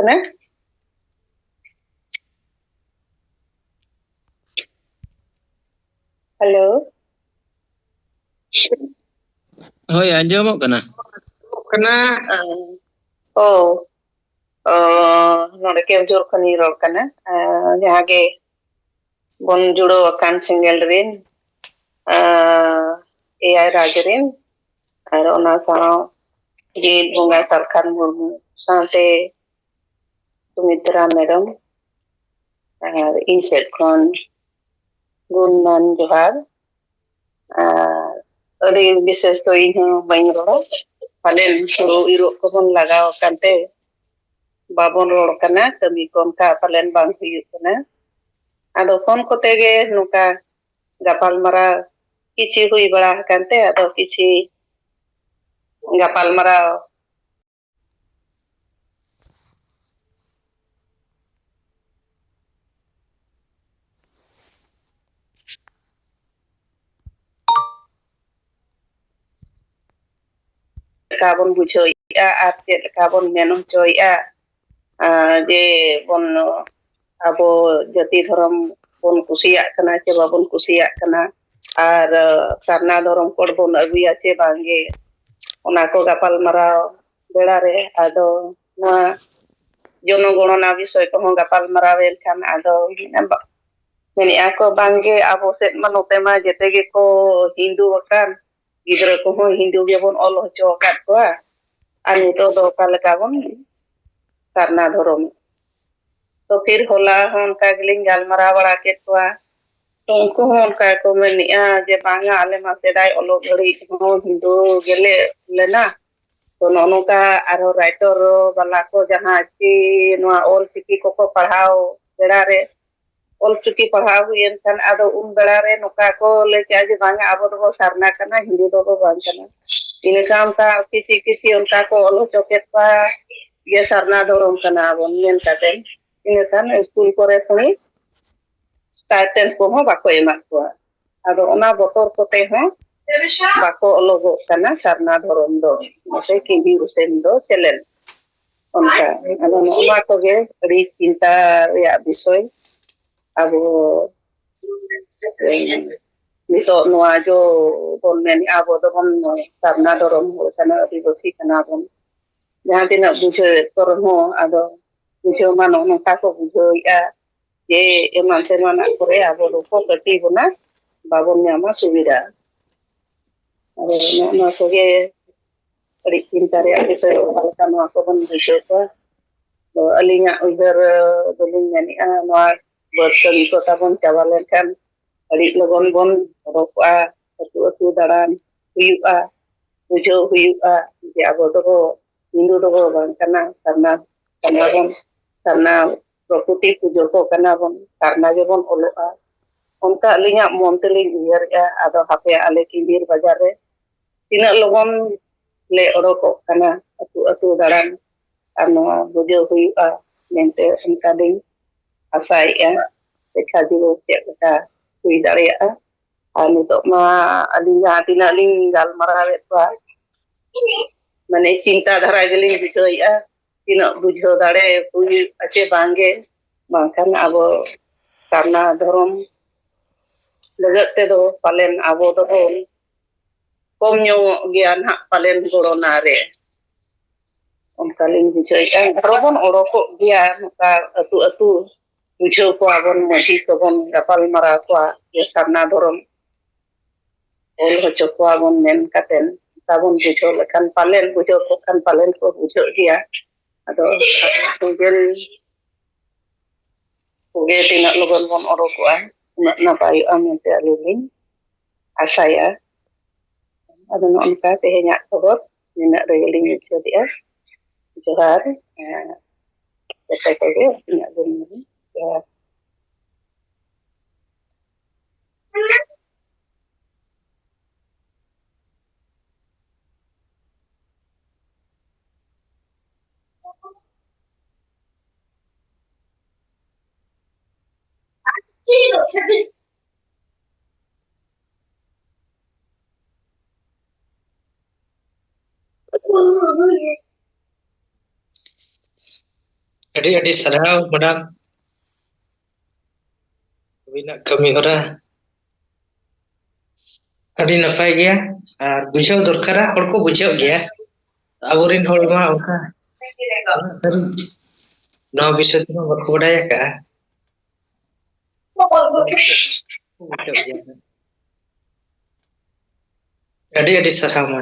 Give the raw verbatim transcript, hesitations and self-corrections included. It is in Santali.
ᱠᱟᱱᱟ? ᱦᱮᱞᱳ᱾ ᱦᱳᱭ, ᱟᱸᱡᱚᱢᱚᱜ ᱠᱟᱱᱟ᱾ ᱠᱟᱱᱟ, ᱚ, ᱚ, ᱱᱚᱰᱮ ᱠᱮᱣᱡᱷᱳᱨ ᱠᱷᱚᱱᱤᱧ ᱨᱚᱲ ᱠᱟᱱᱟ᱾ ᱟᱸ, ᱡᱟᱦᱟᱸ ᱜᱮ ᱵᱚᱱ ᱡᱩᱲᱟᱹᱣ ᱟᱠᱟᱱ ᱥᱮᱸᱜᱮᱞ ᱨᱤᱱ, ᱟᱸ, ᱮᱭᱟᱭ ᱨᱟᱡᱽ ᱨᱤᱱ, ᱟᱨ ᱚᱱᱟ ᱥᱟᱶ ᱡᱤᱣᱤᱫ ᱵᱚᱸᱜᱟ ᱥᱟᱞᱠᱷᱟᱱ ᱢᱩᱨᱢᱩ ᱥᱟᱶᱛᱮ ᱥᱩᱢᱤᱛᱨᱟ ᱢᱮᱰᱚᱢ, ᱟᱨ ᱤᱧ ᱥᱮᱫ ᱠᱷᱚᱱ ᱜᱩᱱᱢᱟᱱ ᱡᱚᱦᱟᱨ᱾ ᱟᱨ ᱟᱹᱰᱤ ᱵᱤᱥᱮᱥ ᱫᱚ ᱤᱧ ᱦᱚᱸ ᱵᱟᱹᱧ ᱨᱚᱲᱟ, ᱯᱟᱞᱮᱱ ᱥᱩᱨᱩ ᱤᱨᱚᱜ ᱠᱚᱵᱚᱱ ᱞᱟᱜᱟᱣ ᱟᱠᱟᱱ ᱛᱮ ᱵᱟᱵᱚᱱ ᱨᱚᱲ ᱠᱟᱱᱟ, ᱠᱟᱹᱢᱤ ᱠᱚ ᱚᱱᱠᱟ ᱯᱟᱞᱮᱱ ᱵᱟᱝ ᱦᱩᱭᱩᱜ ᱠᱟᱱᱟ᱾ ᱟᱫᱚ ᱯᱷᱳᱱ ᱠᱚᱛᱮ ᱜᱮ ᱱᱚᱝᱠᱟ ᱜᱟᱯᱟᱞ ᱢᱟᱨᱟᱣ ᱠᱤᱪᱷᱤ ᱦᱩᱭ ᱵᱟᱲᱟ ᱟᱠᱟᱱ ᱛᱮ, ᱟᱫᱚ ᱠᱤᱪᱷᱤ ᱜᱟᱯᱟᱞ ᱢᱟᱨᱟᱣ ᱞᱮᱠᱟ ᱵᱚᱱ ᱵᱩᱡᱷᱟᱹᱣᱮᱫᱼᱟ ᱟᱨ ᱪᱮᱫ ᱞᱮᱠᱟ ᱵᱚᱱ ᱢᱮᱱ ᱦᱚᱪᱚᱭᱮᱫᱼᱟ, ᱟᱨ ᱡᱮ ᱵᱚᱱ ᱟᱵᱚ ᱡᱟᱹᱛᱤ ᱫᱷᱚᱨᱚᱢ ᱵᱚᱱ ᱠᱩᱥᱤᱭᱟᱜ ᱠᱟᱱᱟ ᱪᱮ ᱵᱟᱵᱚᱱ ᱠᱩᱥᱤᱭᱟᱜ ᱠᱟᱱᱟ, ᱟᱨ ᱥᱟᱨᱱᱟ ᱫᱷᱚᱨᱚᱢ ᱠᱳᱰ ᱵᱚᱱ ᱟᱹᱜᱩᱭᱟ ᱪᱮ ᱵᱟᱝᱜᱮ, ᱚᱱᱟ ᱠᱚ ᱜᱟᱯᱟᱞ ᱢᱟᱨᱟᱣ ᱵᱮᱲᱟ ᱨᱮ ᱟᱫᱚ ᱱᱚᱣᱟ ᱡᱚᱱᱚᱜᱚᱬᱚᱱᱟ ᱵᱤᱥᱚᱭ ᱠᱚᱦᱚᱸ ᱜᱟᱯᱟᱞ ᱢᱟᱨᱟᱣ ᱮᱱ ᱠᱷᱟᱱ ᱟᱫᱚ ᱢᱮᱱᱮᱫᱼᱟ ᱠᱚ ᱵᱟᱝᱜᱮ ᱟᱵᱚ ᱥᱮᱫ ᱢᱟ ᱱᱚᱛᱮ ᱢᱟ ᱡᱮᱛᱮ ᱜᱮᱠᱚ ᱦᱤᱱᱫᱩ ᱟᱠᱟᱱ, ᱜᱤᱫᱽᱨᱟᱹ ᱠᱚᱦᱚᱸ ᱦᱤᱱᱫᱩ ᱜᱮᱵᱚᱱ ᱚᱞ ᱦᱚᱪᱚ ᱟᱠᱟᱫ ᱠᱚᱣᱟ, ᱟᱨ ᱱᱤᱛᱚᱜ ᱫᱚ ᱚᱠᱟ ᱞᱮᱠᱟ ᱵᱚᱱ ᱥᱟᱨᱱᱟ ᱫᱷᱚᱨᱚᱢ᱾ ᱛᱚ ᱯᱷᱤᱨ ᱦᱚᱞᱟ ᱦᱚᱸ ᱚᱱᱠᱟ ᱜᱮᱞᱤᱧ ᱜᱟᱞᱢᱟᱨᱟᱣ ᱵᱟᱲᱟ ᱠᱮᱫ ᱠᱚᱣᱟ᱾ ᱛᱚ ᱩᱱᱠᱩ ᱦᱚᱸ ᱚᱱᱠᱟ ᱜᱮᱠᱚ ᱢᱮᱱᱮᱫᱼᱟ ᱡᱮ ᱵᱟᱝᱟ ᱟᱞᱮ ᱢᱟ ᱥᱮᱫᱟᱭ ᱚᱞᱚᱜ ᱜᱷᱟᱹᱲᱤᱡ ᱦᱚᱸ ᱦᱤᱱᱫᱩ ᱜᱮᱞᱮ ᱞᱮᱱᱟ᱾ ᱛᱚ ᱱᱚᱜᱼᱚ ᱱᱚᱝᱠᱟ ᱟᱨᱦᱚᱸ ᱨᱟᱭᱴᱚᱨ ᱵᱟᱞᱟ ᱠᱚ ᱡᱟᱦᱟᱸ ᱪᱤ ᱱᱚᱣᱟ ᱚᱞ ᱪᱤᱠᱤ ᱠᱚᱠᱚ ᱯᱟᱲᱦᱟᱣ ᱵᱮᱲᱟ ᱨᱮ ᱚᱞ ᱪᱤᱠᱤ ᱯᱟᱲᱦᱟᱣ ᱦᱩᱭᱮᱱ ᱠᱷᱟᱱ ᱟᱫᱚ ᱩᱱ ᱵᱮᱲᱟ ᱨᱮ ᱱᱚᱝᱠᱟ ᱠᱚ ᱞᱟᱹᱭ ᱠᱮᱜᱼᱟ ᱡᱮ ᱵᱟᱝᱟ ᱟᱵᱚ ᱫᱚᱵᱚ ᱥᱟᱨᱱᱟ ᱠᱟᱱᱟ, ᱦᱤᱱᱫᱩ ᱫᱚᱵᱚ ᱵᱟᱝ ᱠᱟᱱᱟ᱾ ᱤᱱᱟᱹ ᱠᱷᱟᱱ ᱚᱱᱠᱟ ᱠᱤᱪᱷᱤ ᱠᱤᱪᱷᱤ ᱚᱱᱠᱟ ᱠᱚ ᱚᱞ ᱦᱚᱪᱚ ᱠᱮᱫ ᱠᱚᱣᱟ ᱡᱮ ᱥᱟᱨᱱᱟ ᱫᱷᱚᱨᱚᱢ ᱠᱟᱱᱟ ᱵᱚᱱ ᱢᱮᱱ ᱠᱟᱛᱮ᱾ ᱤᱱᱟᱹ ᱠᱷᱟᱱ ᱥᱠᱩᱞ ᱠᱚᱨᱮ ᱠᱷᱚᱱ ᱥᱴᱟᱭᱯᱮᱱ ᱠᱚᱦᱚᱸ ᱵᱟᱠᱚ ᱮᱢᱟᱜ ᱠᱚᱣᱟ᱾ ᱟᱫᱚ ᱚᱱᱟ ᱵᱚᱛᱚᱨ ᱠᱚᱛᱮ ᱦᱚᱸ ᱵᱟᱠᱚ ᱚᱞᱚᱜᱚᱜ ᱠᱟᱱᱟ ᱥᱟᱨᱱᱟ ᱫᱷᱚᱨᱚᱢ ᱫᱚ᱾ ᱱᱚᱛᱮ ᱠᱤᱸᱫᱤ ᱩᱥᱮᱱ ᱫᱚ ᱪᱮᱞᱮᱱ᱾ ᱚᱱᱠᱟ᱾ ᱟᱫᱚ ᱱᱚᱣᱟ ᱠᱚᱜᱮ ᱟᱹᱰᱤ ᱪᱤᱱᱛᱟ ᱨᱮᱭᱟᱜ ᱵᱤᱥᱚᱭ᱾ ᱟᱵᱚ ᱱᱤᱛᱚᱜ ᱱᱚᱣᱟ ᱡᱚ ᱵᱚᱱ ᱢᱮᱱᱮᱜᱼᱟ, ᱟᱵᱚ ᱫᱚᱵᱚᱱ ᱥᱟᱨᱱᱟ ᱫᱷᱚᱨᱚᱢ ᱦᱚᱲ ᱠᱟᱱᱟ, ᱟᱹᱫᱤᱵᱟᱹᱥᱤ ᱠᱟᱱᱟ ᱵᱚᱱ᱾ ᱡᱟᱦᱟᱸ ᱛᱤᱱᱟᱹᱜ ᱵᱩᱡᱷᱟᱹᱣᱮᱫ ᱠᱚ ᱨᱮᱦᱚᱸ, ᱟᱫᱚ ᱵᱩᱡᱷᱟᱹᱣ ᱢᱟ ᱱᱚᱜᱼᱚ ᱱᱚᱝᱠᱟ ᱠᱚ ᱵᱩᱡᱷᱟᱹᱣᱮᱫᱼᱟ ᱡᱮ ᱮᱢᱟᱱ ᱛᱮᱢᱟᱱᱟᱜ ᱠᱚᱨᱮ ᱟᱵᱚ ᱫᱚᱠᱚ ᱠᱟᱹᱴᱤ ᱵᱚᱱᱟ, ᱵᱟᱵᱚᱱ ᱧᱟᱢᱟ ᱥᱩᱵᱤᱫᱷᱟ᱾ ᱟᱫᱚ ᱱᱚᱜᱼᱚ ᱱᱚᱣᱟ ᱠᱚᱜᱮ ᱟᱹᱰᱤ ᱪᱤᱱᱛᱟ ᱨᱮᱭᱟᱜ ᱵᱤᱥᱚᱭ, ᱚᱠᱟ ᱞᱮᱠᱟ ᱱᱚᱣᱟ ᱠᱚᱵᱚᱱ ᱵᱩᱡᱷᱟᱹᱣ ᱠᱚᱣᱟ᱾ ᱛᱚ ᱟᱹᱞᱤᱧᱟᱜ ᱩᱭᱦᱟᱹᱨ ᱫᱚᱞᱤᱧ ᱢᱮᱱᱮᱫᱼᱟ, ᱱᱚᱣᱟ ᱵᱟᱹᱫᱽ ᱠᱟᱹᱢᱤ ᱠᱚ ᱛᱟᱵᱚᱱ ᱪᱟᱵᱟ ᱞᱮᱱᱠᱷᱟᱱ ᱟᱹᱰᱤ ᱞᱚᱜᱚᱱ ᱵᱚᱱ ᱚᱰᱚᱠᱚᱜᱼᱟ ᱟᱹᱛᱩ ᱟᱹᱛᱩ ᱫᱟᱬᱟᱱ ᱦᱩᱭᱩᱜᱼᱟ, ᱵᱩᱡᱷᱟᱹᱣ ᱦᱩᱭᱩᱜᱼᱟ ᱡᱮ ᱟᱵᱚ ᱫᱚᱵᱚ ᱦᱤᱱᱫᱩ ᱫᱚᱵᱚ ᱵᱟᱝ ᱠᱟᱱᱟ, ᱥᱟᱨᱱᱟ ᱠᱟᱱᱟ ᱵᱚᱱ, ᱥᱟᱨᱱᱟ ᱯᱨᱚᱠᱨᱤᱛᱤ ᱯᱩᱡᱟᱹ ᱠᱚ ᱠᱟᱱᱟ ᱵᱚᱱ, ᱥᱟᱨᱱᱟ ᱜᱮᱵᱚᱱ ᱚᱞᱚᱜᱼᱟ᱾ ᱚᱱᱠᱟ ᱟᱹᱞᱤᱧᱟᱜ ᱢᱚᱱ ᱛᱮᱞᱤᱧ ᱩᱭᱦᱟᱹᱨᱮᱜᱼᱟ᱾ ᱟᱫᱚ ᱦᱟᱯᱮ ᱟᱞᱮ ᱠᱤᱸᱫᱤᱨ ᱵᱟᱡᱟᱨ ᱨᱮ ᱛᱤᱱᱟᱹᱜ ᱞᱚᱜᱚᱱ ᱞᱮ ᱚᱰᱚᱠᱚᱜ ᱠᱟᱱᱟ ᱟᱹᱛᱩ ᱟᱹᱛᱩ ᱫᱟᱬᱟᱱ, ᱟᱨ ᱱᱚᱣᱟ ᱵᱩᱡᱷᱟᱹᱣ ᱦᱩᱭᱩᱜᱼᱟ ᱢᱮᱱᱛᱮ ᱚᱱᱠᱟᱞᱤᱧ ᱟᱥᱟᱭᱮᱜᱼᱟ᱾ ᱫᱮᱠᱷᱟ ᱡᱩᱞᱩ ᱪᱮᱫ ᱞᱮᱠᱟ ᱦᱩᱭ ᱫᱟᱲᱮᱭᱟᱜᱼᱟ᱾ ᱟᱨ ᱱᱤᱛᱚᱜ ᱢᱟ ᱟᱹᱞᱤᱧ ᱡᱟᱦᱟᱸ ᱛᱤᱱᱟᱹᱜ ᱞᱤᱧ ᱜᱟᱞᱢᱟᱨᱟᱣᱮᱫ ᱠᱚᱣᱟ, ᱢᱟᱱᱮ ᱪᱤᱱᱛᱟ ᱫᱷᱟᱨᱟ ᱜᱮᱞᱤᱧ ᱵᱩᱡᱷᱟᱹᱣᱮᱫᱼᱟ, ᱛᱤᱱᱟᱹᱜ ᱵᱩᱡᱷᱟᱹᱣ ᱫᱟᱲᱮ ᱦᱩᱭᱩᱜᱼᱟ ᱥᱮ ᱵᱟᱝᱜᱮ, ᱵᱟᱝᱠᱷᱟᱱ ᱟᱵᱚ ᱥᱟᱨᱱᱟ ᱫᱷᱚᱨᱚᱢ ᱞᱟᱹᱜᱤᱫ ᱛᱮᱫᱚ ᱯᱟᱞᱮᱱ ᱟᱵᱚ ᱫᱚᱵᱚᱱ ᱠᱚᱢ ᱧᱚᱜᱚᱜ ᱜᱮᱭᱟ ᱱᱟᱦᱟᱜ ᱯᱟᱞᱮᱱ ᱜᱚᱲᱚᱱᱟ ᱨᱮ, ᱚᱱᱠᱟᱞᱤᱧ ᱵᱩᱡᱷᱟᱹᱣᱮᱫᱼᱟ᱾ ᱟᱨᱚ ᱵᱚᱱ ᱚᱰᱚᱠᱚᱜ ᱜᱮᱭᱟ ᱱᱚᱝᱠᱟ ᱟᱹᱛᱩ ᱟᱹᱛᱩ, ᱵᱩᱡᱷᱟᱹᱣ ᱠᱚᱣᱟ ᱵᱚᱱ, ᱢᱟᱹᱡᱷᱤ ᱠᱚᱵᱚᱱ ᱜᱟᱯᱟᱞ ᱢᱟᱨᱟᱣ ᱠᱚᱣᱟ ᱡᱮ ᱥᱟᱨᱱᱟ ᱫᱷᱚᱨᱚᱢ ᱚᱞ ᱦᱚᱪᱚ ᱠᱚᱣᱟ ᱵᱚᱱ ᱢᱮᱱ ᱠᱟᱛᱮᱱ, ᱚᱱᱠᱟ ᱵᱚᱱ ᱵᱩᱡᱷᱟᱹᱣ ᱞᱮᱠᱷᱟᱱ ᱯᱟᱞᱮᱱ, ᱵᱩᱡᱷᱟᱹᱣ ᱠᱚ ᱠᱷᱟᱱ ᱯᱟᱞᱮᱱ ᱠᱚ ᱵᱩᱡᱷᱟᱹᱜ ᱜᱮᱭᱟ᱾ ᱟᱫᱚ ᱥᱮᱸᱜᱮᱞ ᱠᱚᱜᱮ ᱛᱤᱱᱟᱹᱜ ᱞᱚᱜᱚᱱ ᱵᱚᱱ ᱚᱰᱚᱠᱚᱜᱼᱟ, ᱩᱱᱟᱹᱜ ᱱᱟᱯᱟᱭᱚᱜᱼᱟ ᱢᱮᱱᱛᱮ ᱟᱹᱞᱤᱧ ᱞᱤᱧ ᱟᱥᱟᱭᱟ᱾ ᱟᱫᱚ ᱱᱚᱜᱼᱚ ᱱᱚᱝᱠᱟ ᱛᱮᱦᱮᱧᱟᱜ ᱠᱷᱚᱵᱚᱨ ᱱᱤᱱᱟᱹᱜ ᱨᱮᱜᱮ ᱞᱤᱧ ᱢᱩᱪᱟᱹᱫᱮᱜᱼᱟ᱾ ᱡᱚᱦᱟᱨ᱾ ᱮᱸ, ᱡᱚᱛᱚ ᱠᱚᱜᱮ ᱤᱧᱟᱹᱜ ᱜᱩᱱ ᱢᱟᱹᱱ ᱡᱚᱦᱟᱨ᱾ ᱟᱹᱰᱤ ᱟᱹᱰᱤ ᱥᱟᱨᱦᱟᱣ ᱢᱮᱰᱟᱢ, ᱟᱹᱵᱤᱱᱟᱜ ᱠᱟᱹᱢᱤ ᱦᱚᱨᱟ ᱟᱹᱰᱤ ᱱᱟᱯᱟᱭ ᱜᱮᱭᱟ᱾ ᱟᱨ ᱵᱩᱡᱷᱟᱹᱣ ᱫᱚᱨᱠᱟᱨᱟ, ᱦᱚᱲ ᱠᱚ ᱵᱩᱡᱷᱟᱹᱣ ᱜᱮᱭᱟ᱾ ᱟᱵᱚᱨᱮᱱ ᱦᱚᱲ ᱢᱟ ᱚᱱᱠᱟ ᱱᱚᱣᱟ ᱵᱤᱥᱚᱭ ᱛᱮᱢᱟ ᱵᱟᱠᱚ ᱵᱟᱰᱟᱭ ᱟᱠᱟᱫᱼᱟ᱾ ᱟᱹᱰᱤ ᱟᱹᱰᱤ ᱥᱟᱨᱦᱟᱣ ᱢᱟ᱾